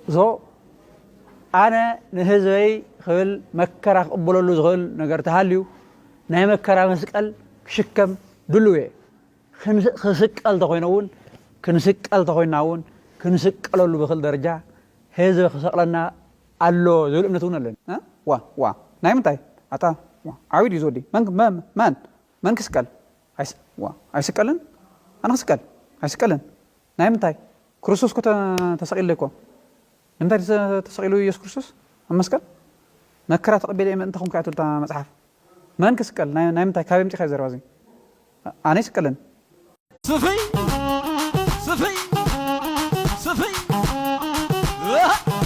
ዞ ኣነ ንህዝበይ ክብል መከራ ክቕበለሉ ዝኽእል ነገር ተሃልዩ ናይ መከራ መስቀል ክሽከም ድሉው እየ። ክንስ- ክስቀል ተኾይነ እውን ክንስቀል ተኾይና እውን ክንስቀለሉ ብኽእል ደረጃ ህዝቢ ክሰቕለና ኣሎ ዝብል እምነት እውን ኣለኒ። እ? ዋ ዋ ናይ ምንታይ ኣታ ዋ ዓብዩ ድዩ ዝወዲ መን መን መን መን ክስቀል ኣይስ- ዋ ኣይስቀልን ኣነ ክስቀል ኣይስቀልን ናይ ምንታይ ክርስቶስ ኮ ተ- ተሰቒሉ እኮ ንምንታይ ተሰ- ተሰቒሉ ኢየሱስ ክርስቶስ ኣብ መስቀል መከራ ተቐቢለ እየ ምእንታኹም ከኣትልታ መጽሓፍ መን ክስቀል ናይ ናይ ምንታይ ካብ ምጽኻ ዘረባ እዚ ኣነ ይስቀልን ስፍይ ስፍይ ስፍይ ስፍይ